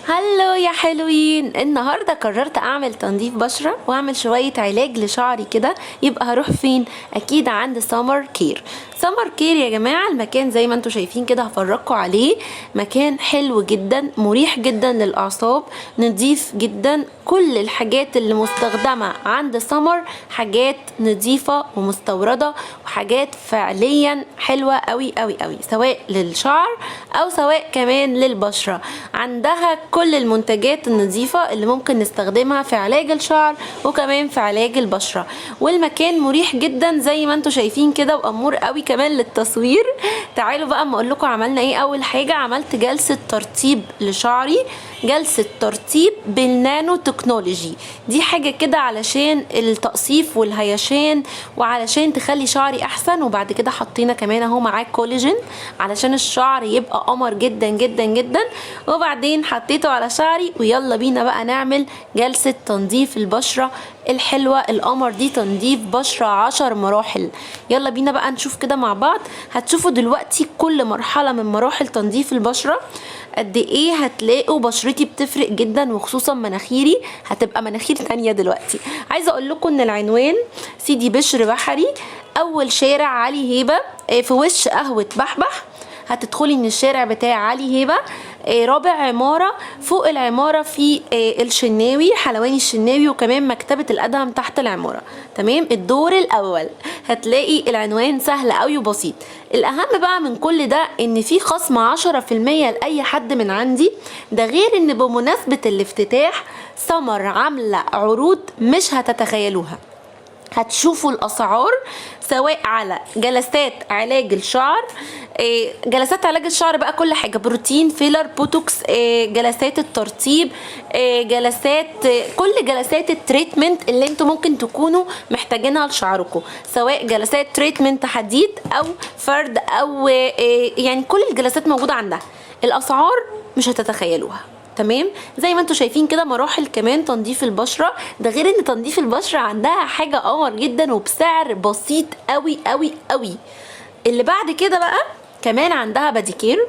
Hello يا حلوين، النهارده قررت اعمل تنظيف بشره واعمل شوية علاج لشعري كده. يبقى هروح فين؟ اكيد عند سمر كير. سمر كير يا جماعة المكان زي ما انتم شايفين كده، هفرجكم عليه. مكان حلو جدا، مريح جدا للاعصاب، نظيف جدا. كل الحاجات اللي مستخدمة عند سمر حاجات نظيفة ومستورده، وحاجات فعليا حلوة قوي قوي قوي، سواء للشعر او سواء كمان للبشره. عندها كل المنتجات النظيفة اللي ممكن نستخدمها في علاج الشعر وكمان في علاج البشرة. والمكان مريح جدا زي ما انتم شايفين كده، وامور قوي كمان للتصوير. تعالوا بقى اما اقول لكم عملنا ايه. اول حاجة عملت جلسة ترطيب لشعري، جلسة ترطيب بالنانو تكنولوجي. دي حاجة كده علشان التقصيف والهيشان وعلشان تخلي شعري احسن. وبعد كده حطينا كمان اهو معاه كولاجين علشان الشعر يبقى قمر جدا جدا جدا. وبعدين حطيته على شعري، ويلا بينا بقى نعمل جلسة تنظيف البشرة الحلوة القمر دي، تنظيف بشرة 10 مراحل. يلا بينا بقى نشوف كده مع بعض. هتشوفوا دلوقتي كل مرحلة من مراحل تنظيف البشرة قد ايه هتلاقوا بشرتي بتفرق جدا، وخصوصا مناخيري هتبقى مناخير تانية دلوقتي. عايزة اقول لكم ان العنوان سيدي بشر بحري، اول شارع علي هيبة، في وش قهوة بحبح. هتدخلي من الشارع بتاع علي هيبة، رابع عمارة، فوق العمارة في الشناوي، حلواني الشناوي، وكمان مكتبة الأدهم تحت العمارة. تمام، الدور الأول. هتلاقي العنوان سهل قوي وبسيط. الأهم بقى من كل ده إن في خصم 10% لأي حد من عندي. ده غير إن بمناسبة الافتتاح سمر عاملة عروض مش هتتخيلوها. هتشوفوا الاسعار سواء على جلسات علاج الشعر، جلسات علاج الشعر بقى كل حاجة، بروتين، فيلر، بوتوكس، جلسات الترطيب، جلسات، كل جلسات ال treatment اللي انتوا ممكن تكونوا محتاجينها لشعركم، سواء جلسات treatment حديد او فرد او يعني كل الجلسات موجودة عندها. الاسعار مش هتتخيلوها. تمام، زي ما انتم شايفين كده مراحل كمان تنظيف البشرة. ده غير ان تنظيف البشرة عندها حاجة قمر جدا وبسعر بسيط قوي قوي قوي. اللي بعد كده بقى كمان عندها باديكير،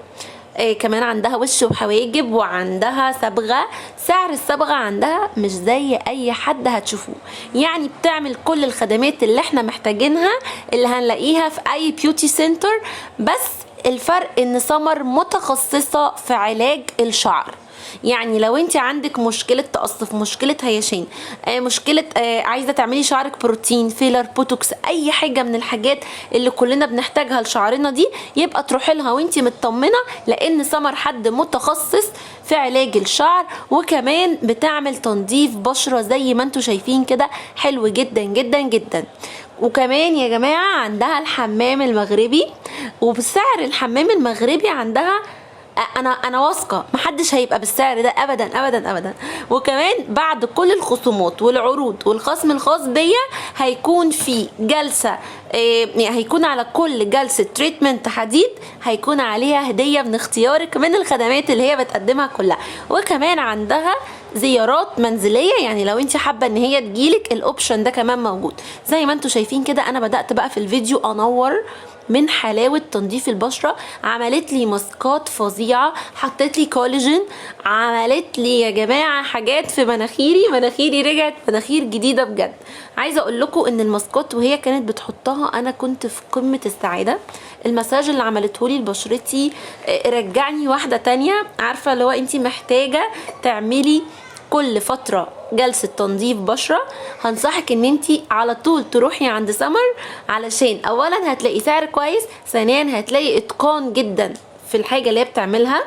كمان عندها وش وحواجب، وعندها صبغة. سعر الصبغه عندها مش زي اي حد هتشوفوه، يعني بتعمل كل الخدمات اللي احنا محتاجينها اللي هنلاقيها في اي beauty center، بس الفرق ان سمر متخصصة في علاج الشعر. يعني لو انت عندك مشكلة تقصف، مشكلة هيشان، مشكلة، عايزه تعملي شعرك بروتين، فيلر، بوتوكس، اي حاجة من الحاجات اللي كلنا بنحتاجها لشعرنا دي، يبقى تروحي لها وانت مطمنه، لان سمر حد متخصص في علاج الشعر، وكمان بتعمل تنظيف بشره زي ما انتم شايفين كده حلو جدا جدا جدا. وكمان يا جماعة عندها الحمام المغربي، وبسعر الحمام المغربي عندها انا واثقة محدش هيبقى بالسعر ده ابدا ابدا ابدا. وكمان بعد كل الخصومات والعروض والخصم الخاص بيا هيكون في جلسه، يعني هيكون على كل جلسه treatment حديد هيكون عليها هديه من اختيارك من الخدمات اللي هي بتقدمها كلها. وكمان عندها زيارات منزلية، يعني لو انت حابة ان هي تجيلك ال option ده كمان موجود. زي ما انتم شايفين كده انا بدات بقى في الفيديو انور من حلاوة تنظيف البشرة. عملت لي ماسكات فظيعة، حطيت لي كولاجين، عملت لي يا جماعة حاجات في مناخيري، مناخيري رجعت مناخير جديدة بجد. عايزة اقول لكم ان الماسكات وهي كانت بتحطها انا كنت في قمة السعادة. المساج اللي عملته لي لبشرتي، رجعني واحدة تانية. عارفة اللي هو انتي محتاجة تعملي كل فترة جلسة تنظيف بشرة. هنصحك ان انتي على طول تروحي عند سمر، علشان اولا هتلاقي سعر كويس، ثانيا هتلاقي اتقان جدا في الحاجة اللي هي بتعملها،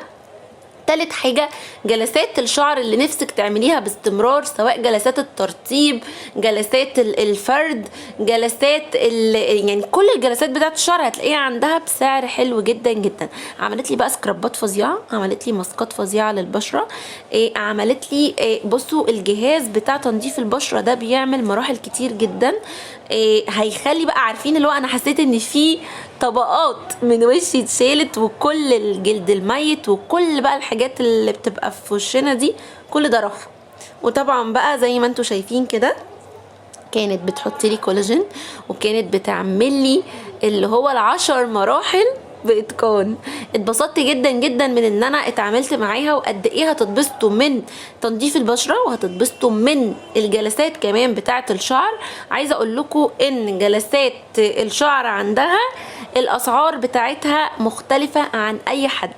تالت حاجة جلسات الشعر اللي نفسك تعمليها باستمرار، سواء جلسات الترطيب، جلسات الفرد، جلسات يعني كل الجلسات بتاعت الشعر هتلاقيها عندها بسعر حلو جدا جدا. عملت لي بقى سكرابات فظيعة، عملت لي ماسكات فظيعة للبشرة، عملت لي، بصوا الجهاز بتاع تنظيف البشرة ده بيعمل مراحل كتير جدا، هيخلي بقى عارفين اللي هو انا حسيت ان في طبقات من وشي اتشالت، وكل الجلد الميت وكل بقى الحاجات اللي بتبقى في وشنا دي كل ده راح. وطبعا بقى زي ما انتوا شايفين كده كانت بتحط لي كولاجين، وكانت بتعمل لي اللي هو ال10 مراحل. باتقان. اتبسطت جدا جدا من ان انا اتعاملت معاها، وقد ايه هتتبسطوا من تنظيف البشرة وهتتبسطوا من الجلسات كمان بتاعه الشعر. عايزه اقول لكم ان جلسات الشعر عندها الاسعار بتاعتها مختلفة عن اي حد.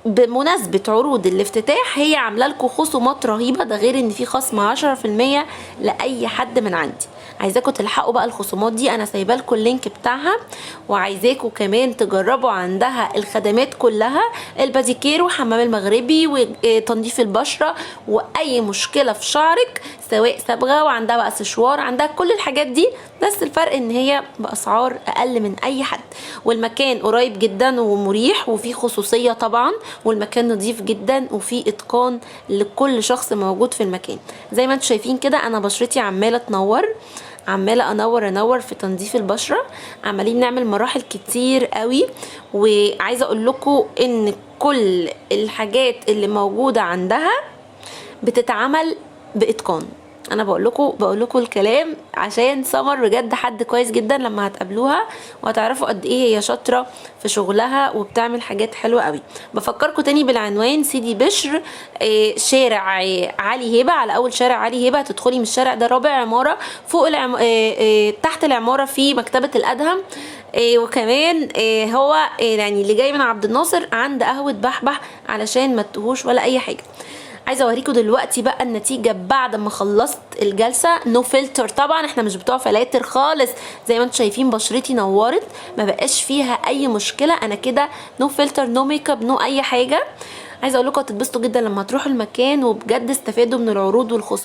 بمناسبة عروض الافتتاح هي عاملة لكم خصومات رهيبة، ده غير ان في خصم 10% لأي حد من عندي. عايزاكم تلحقوا بقى الخصومات دي، انا سايبه لكم ال link بتاعها، وعايزاكم كمان تجربوا عندها الخدمات كلها، الباديكير وحمام المغربي وتنظيف البشرة واي مشكلة في شعرك سواء صبغة، وعندها بقى سشوار، عندها كل الحاجات دي، بس الفرق ان هي باسعار اقل من اي حد. والمكان قريب جدا ومريح وفيه خصوصية طبعا، والمكان نظيف جدا وفيه اتقان لكل شخص موجود في المكان. زي ما انتم شايفين كده انا بشرتي عماله تنور، عماله انور انور في تنظيف البشرة، عمالين نعمل مراحل كتير قوي. وعايزه اقول لكم ان كل الحاجات اللي موجودة عندها بتتعمل باتقان. انا بقول لكم الكلام عشان سمر بجد حد كويس جدا، لما هتقابلوها وهتعرفوا قد ايه هي شاطرة في شغلها وبتعمل حاجات حلوة قوي. بفكركم تاني بالعنوان: سيدي بشر، شارع علي هبه، على اول شارع علي هبه هتدخلي من الشارع ده رابع عمارة فوق العم... آه، تحت العمارة في مكتبه الادهم. وكمان هو يعني اللي جاي من عبد الناصر عند قهوة بحبح، علشان ما تتوهوش ولا اي حاجة. عايزه اوريكم دلوقتي بقى النتيجة بعد ما خلصت الجلسة. no filter طبعا، احنا مش بتوع فلاتر خالص. زي ما انتم شايفين بشرتي نورت، ما بقاش فيها اي مشكلة. انا كده no filter، no makeup، no اي حاجة. عايزه اقول لكم هتتبسطوا جدا لما تروحوا المكان، وبجد استفادوا من العروض والخصومات.